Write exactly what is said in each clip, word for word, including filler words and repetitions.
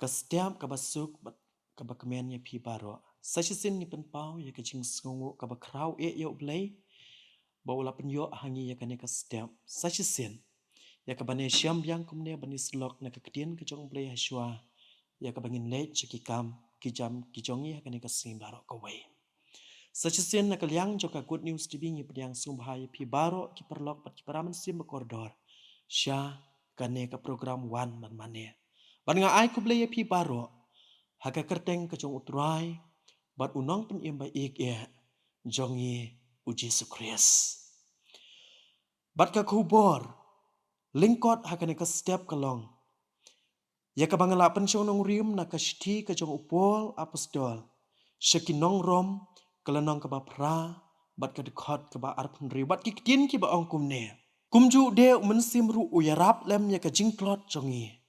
Ka step kaba suk bad kaba kmen ïa phi baroh. Sa shisien ngi pynpaw ïa ka jingsngewnguh kaba khraw eh ïa U Blei ba u la pynïoh ha ngi ïa kane ka step. Sa shisien ïa kaba ngi shem biang kumne ban ïasyllok na ka ktien ka jong U Blei ha shuwa ïa kaba ngin leit sha ki kam ki jam ki jong ngi ha kane ka sngi baroh kawei. Sa shisien na ka liang jong ka Good News T V ngi pdiang sngewbha ïa phi baroh ki paralok bad ki para mynsiem ba kordor sha kane ka program Wan Ban Mane. Bad nga ai khublei ïa phi baroh ha ka kyrteng ka jong U Trai bad U Nongpynim ba ïeit eh jong ngi U Jisu Khrist. Bad ka khubor lyngkot ha kane ka step ka long ïa kaba nga la pynshong nongrim na ka shithi ka jong U Paul Apostol sha ki nong Rom, ka lynnong kaba phra bad ka dkhot kaba arphew hynriew bad ki ktien kiba ong kumne: Kumjuh de U Mynsiem ruh u ïarap lem ïa ka jingtlot jong ngi.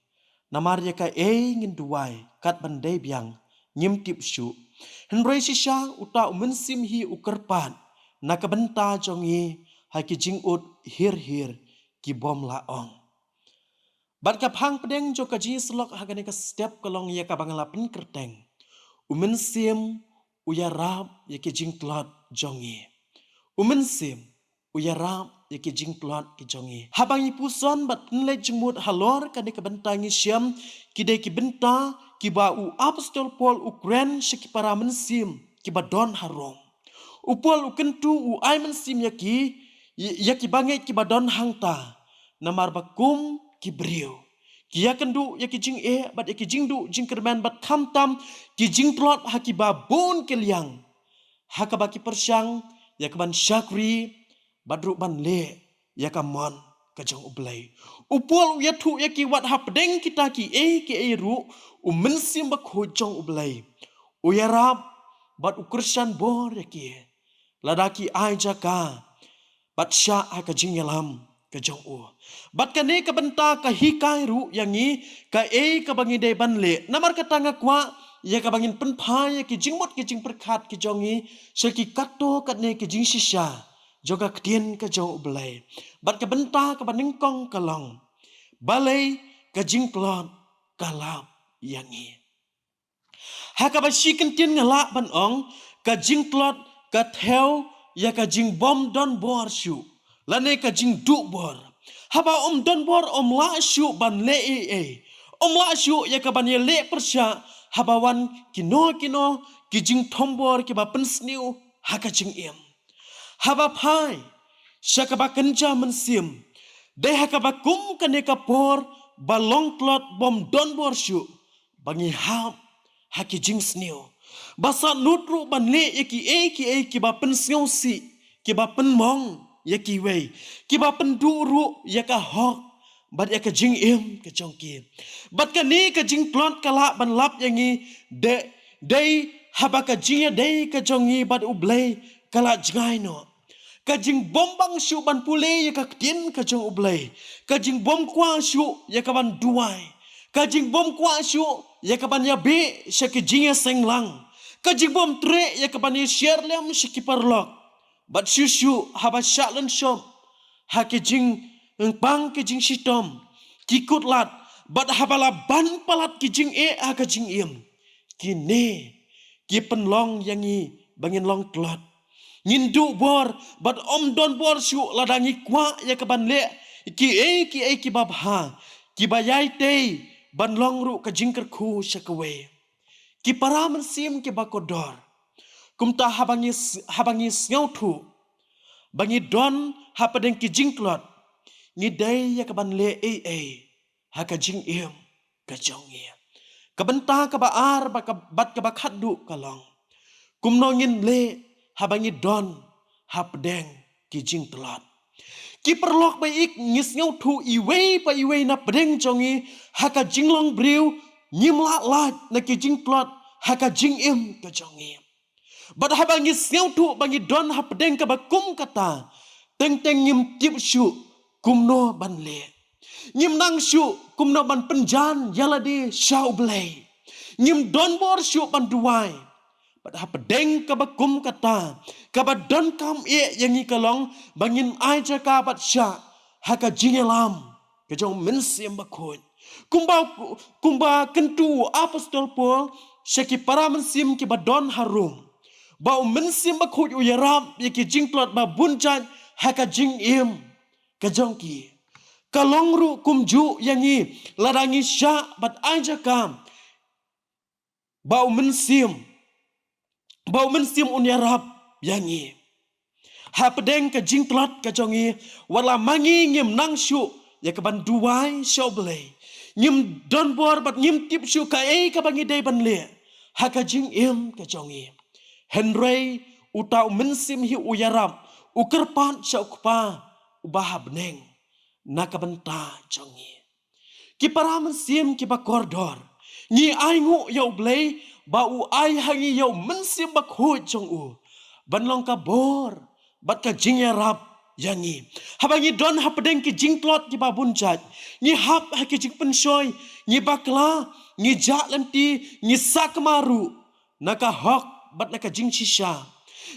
Namar ïa kaei ngin duwai kat ban dei biang ngim tip shuh. Hynrei shisha uta U Mynsiem hi u kyrpad na ka bynta jong ngi ha ki jingud hir hir ki bym lah ong. Bad ka phang pdeng jong ka jingïasyllok ha kane ka step ka long ïa kaba nga la pynkyrteng: U Mynsiem u ïarap ïa ki jingtlot jong ngi. U Mynsiem u ïarap ïa ki jingtlot ki jong ngi. Haba ngi puson bad pynleit jingmut halor kane ka bynta ngi shem ki dei ki bynta kiba u Apostol Paul u kren sha ki para mynsiem kiba don ha Rom. U Paul u kyntu u ai mynsiem ïa ki, ïa kiba ngeit kiba don hangta. Namar ba kum ki briew ki ïakynduh ïa ki jingeh bad ïa ki jingduh jingkyrmen bad khamtam ki jingtlot ha kiba bun ki liang, ha kaba ki pyrshang ïa ka ban shakri bad ruh ban leh ïa ka mon ka jong U Blei. U Paul u ïathuh ïa ki wat hapdeng kita kiei kiei ruh U Mynsiem Bakhuid jong U Blei u ïarap bad u kyrshan bor ïa ki lada ki ai jaka bad shah ha ka jingïalam ka jong u. Bad kane ka bynta ka hikai ruh ïa ngi kaei kaba ngi dei ban leh. Namar kata nga kwah ïa kaba ngin pynphai ïa ki jingmut ki jingpyrkhat ki jong ngi sha ki katto katne ki jingshisha jong ka ktien ka jong U Blei. Bad ka bynta kaba nyngkong ka long: Balei ka jingtlot ka lap ïa ngi? Ha kaba shi kyntien nga lah ban ong, ka jingtlot ka thew ïa ka jingbym don bor shuh lane ka jingduh bor. Haba ym don bor ym lah shuh ban leh ei ei. Ym lah shuh ïa ka ban ïaleh pyrshah haba wan kino kino ki jingthombor kiba pynsniew ha ka jingim. Haba phai sha kaba kynja mynsiem, dei ha kaba kum kane ka por ba long tlot bym don bor shuh ba ngi hap ha ki jingsniew, ba sah nud ruh ban leh ïa kiei kiei kiba pynsngewsih, kiba pynmong ïa kiwei, kiba pynduh ruh ïa ka hok bad ïa ka jingim ka jong ki. Bad kane ka jingtlot ka lah ban lap ïa ngi dei, dei haba ka jingïadei ka jong ngi bad U Blei ka la jngai noh. Ka jingbym bang shuh ban pule ïa ka ktien ka jong U Blei, ka jingbym kwah shuh ïa ka ban duwai, ka jingbym kwah shuh ïa ka ban ïabeh sha ki jingïaseng lang, ka jingbym treh ïa ka ban ïashare lem sha ki paralok. Bad shuh shuh haba shah lynshop ha ki jingpang ki jingshitom, ki kut lad, bad haba la ban palat ki jingeh ha ka jingim, kine ki pynlong ïa ngi ba ngin long tlot. Ngin duh bor bad ym don bor shuh lada ngi kwah ïa ka ban leh kiei kiei kiba bha, kiba ïai tei ban long ruh ka jingkyrkhu sha kawei. Ki para mynsiem kiba kordor, kumta haba ngi s-, haba ngi sngewthuh ba ngi don hapdeng ki jingtlot, ngi dei ïa ka ban leh ei ei ha ka jingim ka jong ngi. Ka bynta kaba ar bad ka, bad kaba khatduh ka long: Kumno ngin leh haba ngi don hapdeng ki jingtlot? Ki paralok ba ïeit, ngi sngewthuh iwei pa iwei napdeng jong ngi ha ka jinglong briew ngim lah lait na ki jingtlot ha ka jingim ka jong ngi. Bad haba ngi sngewthuh ba ngi don hapdeng kaba kum kata, teng teng ngim tip shuh kumno ban leh. Ngim nang shuh kumno ban pynjan ïalade sha U Blei. Ngim don bor shuh ban duwai. Bad hapdeng kaba kum kata, kaba donkam eh ïa ngi ka long ba ngin ai jaka bad shah ha ka jingïalam ka jong U Mynsiem Bakhuid. Kumba, kumba kyntu u apostol Paul sha ki para mynsiem kiba don ha Rom, ba u Mynsiem Bakhuid u ïarap ïa ki jingtlot ba bun jait ha ka jingim ka jong ki. Ka long ruh kumjuh ïa ngi, lada ngi shah bad ai jaka ba u Mynsiem, ba u Mynsiem un ïarap ïa ngi hapdeng ka jingtlot ka jong ngi. Wat la ma ngi ngim nang shuh ïa ka ban duwai sha U Blei, ngim don bor bad ngim tip shuh kaei kaba ngi dei ban leh ha ka jingim ka jong ngi, hynrei uta u Mynsiem hi u ïarap, u kyrpad sha U Kpa uba ha bneng na ka bynta jong ngi. Ki para mynsiem kiba kordor, ngi ainguh ïa U Blei ba u ai ha ngi ïa u Mynsiem Bakhuid jong u ban long ka bor bad ka jingïarap ïa ngi. Haba ngi don hapdeng ki jingtlot kiba bun jait, ngi hap ha ki jingpynshoi, ngi bakla, ngi jah lynti, ngi sakma ruh na ka hok bad na ka jingshisha.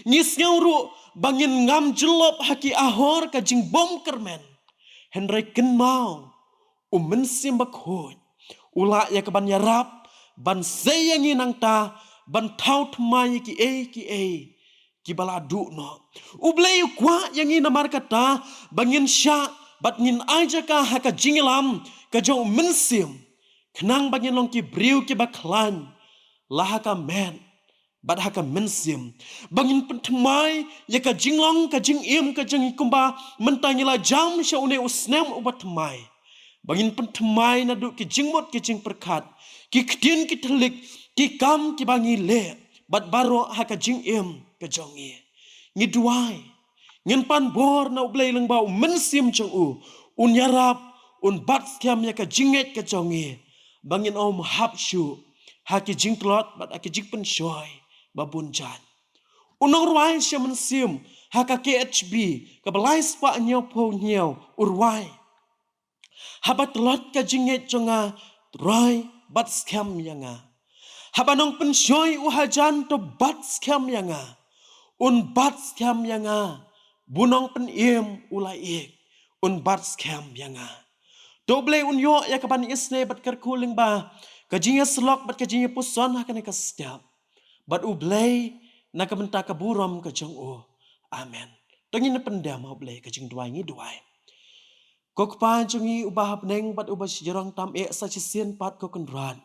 Ngi sngew ruh ba ngin ngam jyllop ha ki ahor ka jingbymkyrmen. Hynrei kynmaw, u Mynsiem Bakhuid u lah ïa ka ban ïarap ban sei ïa ngi nangta ban thaw thymmai ïa kiei kiei kiba la duh noh. U Blei u kwah ïa ngi namar kata ba ngin shah bad ngin ai jaka ha ka jingïalam ka jong u Mynsiem, khnang ba ngin long ki briew kiba khlaiñ la ha ka met bad ha ka mynsiem, ba ngin pynthymmai ïa ka jinglong ka jingim ka jong ngi kumba mynta ngi la jam sha une u snem uba thymmai, ba ngin pynthymmai naduh ki jingmut ki jingpyrkhat, ki ktien ki thylliej, ki kam kiba ngi leh bad baroh ha ka jingim ka jong ngi. Ngi duwai, ngin pan bor na U Blei lyngba u Mynsiem jong u, un ïarap, un bat skhem ïa ka jingngeit ka jong ngi ba ngin ym hap shuh ha ki jingtlot bad ha ki jingpynshoi ba bun jait. U nongrwai sha mynsiem ha ka K H B kaba lai spah hynñiewphew hynñiew u rwai: Haba tlot ka jingngeit jong nga, Trai, bat skhem ïa nga. Haba nongpynshoi u hajan, to bat skhem ïa nga. Un bat skhem ïa nga. Ba u nongpynim u la ïeit, un bat skhem ïa nga. To U Blei un ïoh ïa ka ban isynei bad kyrkhu lyngba ka jingïasyllok bad ka jingïapuson ha kane ka step. Bad U Blei na ka bynta ka burom ka jong u. Amen. To ngin pyndem ha U Blei ka jingduwai, ngi duwai. Ko Kpa jong ngi uba ha bneng bad uba shajrong tam eh, sa shisien pat ko Kynrad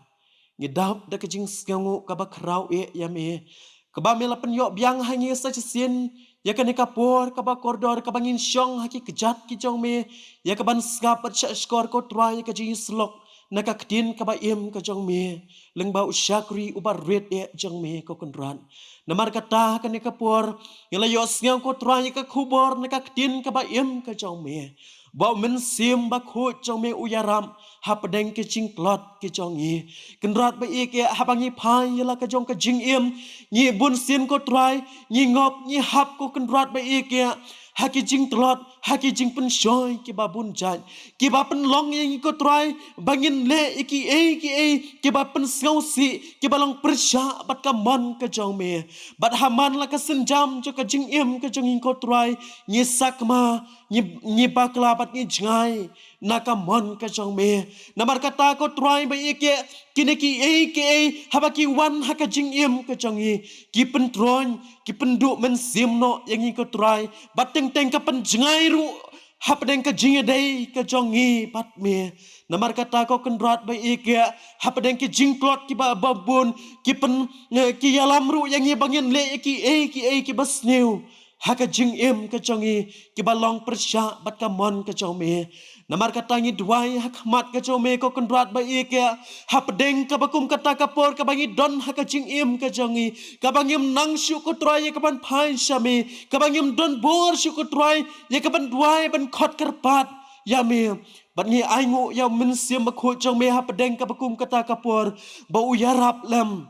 ngi dap da ka jingsngewnguh kaba khraw eh ïa me, kaba me la pynïoh biang ha ngi sa shisien ïa kane ka por kaba kordor kaba ngin shong ha ki kjat ki jong me ïa ka ban sngap bad shahshkor ko Trai ïa ka jingïasyllok na ka ktien kaba im ka jong me lyngba u shakri uba rit eh jong me ko Kynrad. Namar kata ha kane ka por ngi la ïohsngew ko Trai ïa ka khubor na ka ktien kaba im ka jong me, ba u Mynsiem Bakhuid jong me u ïarap hapdeng ki jingtlot ki jong ngi. Kynrad ba ïeit eh, haba ngi phai ïa la ka jong ka jingim, ngi bunsien ko Trai ngi ngop ngi hap ko Kynrad ba ïeit eh ha ki jingtlot, ha ki jingpynshoi kiba bun jait kiba pynlong ïa ngi ko Trai ba ngin leh ïa kiei kiei kiba pynsngewsih, kiba long pyrshah bad ka mon ka jong me. Bad ha man la ka sienjam jong ka jingim ka jong ngi ko Trai, ngi sakma, ngi, ngi bakla bad ngi jngai na ka mon ka jong me. Namar kata ko Trai ba ïeit eh, kine kiei kiei haba ki wan ha ka jingim ka jong ngi, ki pyntroiñ, ki pynduh mynsiem noh ïa ngi ko Trai, bad teng teng ka pynjngai ruh hapdeng ka jingïadei ka jong ngi bad me. Namar kata ko Kynrad ba ïeit eh, hapdeng ki jingtlot kiba bun, ki pyn, eh, ki ïalam ruh ïa ngi ba ngin leh ïa kiei kiei kiba sniew ha ka jingim ka jong ngi, kiba long pyrshah bad ka mon ka jong me. Namar kata ngi duwai ha khmat ka jong me ko Kynrad ba ïeit eh, hapdeng kaba kum kata ka por kaba ngi don ha ka jingim ka jong ngi, kaba ngim nang shuh ko Trai ïa ka ban phai sha me, kaba ngim don bor shuh ko Trai ïa ka ban duwai ban khot kyrpad ïa me. Bad ngi ainguh ïa u Mynsiem Bakhuid jong me hapdeng kaba kum kata ka por, ba u ïarap lem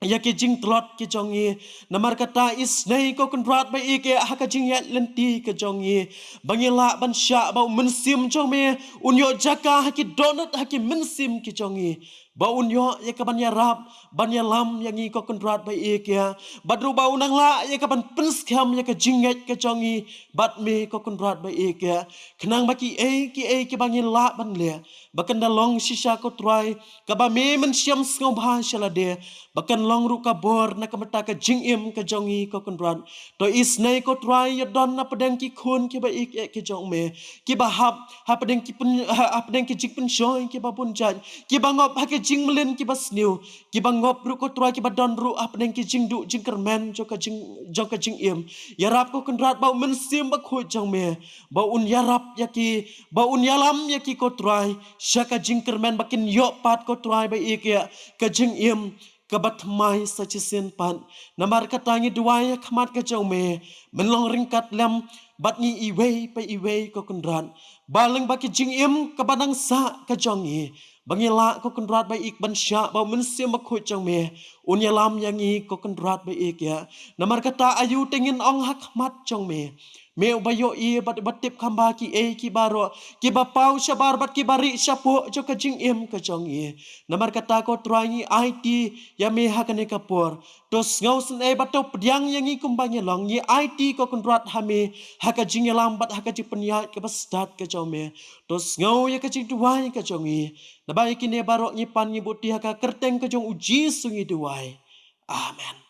ïa ki jingtlot ki jong ngi. Namar kata isynei ko Kynrad ba ïeit eh ha ka jingïaid lynti ka jong ngi, ba ngi lah ban shah ba u Mynsiem jong me un ïoh jaka ha ki dohnud ha ki mynsiem ki jong ngi. Ba un ïoh ïa ka ban ïarap, ban ïalam ïa ngi ko Kynrad ba ïeit ïa. Bad ruh ba un nang lah ïa ka ban pynskhem ïa ka jingngeit ka jong ngi bad me ko Kynrad ba ïeit ïa. Khnang ba kiei kiei kiba ngi lah ban leh, ba kan da long shisha ko Trai, kaba me mynsiem sngewbha sha lade, ba kan long ruh ka bor na ka bynta ka jingim ka jong ngi ko Kynrad. To isynei ko Trai, ïa don na pdeng ki khun kiba ïeit ïa ki jong me, kiba hap hapdeng ki pyn, ha, hapdeng ki jingpynshoi kiba bun jait, kiba ngop ha ki jingmlien kiba sniew, kiba ngop ruh ko Trai, kiba don ruh hapdeng ki jingduh jingkyrmen jong ka jing, jong ka jingim. Ïarap ko Kynrad ba u Mynsiem Bakhuid jong me, ba un ïarap ïa ki, ba un ïalam ïa ki ko Trai, sha ka jingkyrmen ba kin ïoh pat ko Trai ba ïeit ïa ka jingim kaba thymmai sa shisien pat. Namar kata ngi duwai ha khmat ka jong me, men long ryngkat lem bad ngi iwei pa iwei ko Kynrad. Ba lyngba ki jingim kaba nang sah ka jong ngi, ba ngi lah ko Kynrad ba ïeit ban shah ba u Mynsiem Bakhuid jong me un ïalam ïa ngi ko Kynrad ba ïeit ïa. Namar kata aïu te ngin ong ha khmat jong me, me uba ïohi bad uba tip kham bha kiei ki baroh, kiba paw shabar bad kiba rieh shapoh jong ka jingim ka jong ngi. Namar kata ko Trai ngi aiti ïa me ha kane ka por. To sngewsynei bad to pdiang ïa ngi kumba ngi long, ngi aiti ko Kynrad ha me, ha ka jingïalam bad ha ka jingpynïaid kaba stad ka jong me. To sngew ïa ka jingduwai ka jong ngi. Naba ïa kine baroh ngi pan ngi buti ha ka kyrteng ka jong u Jisu ngi duwai. Amen.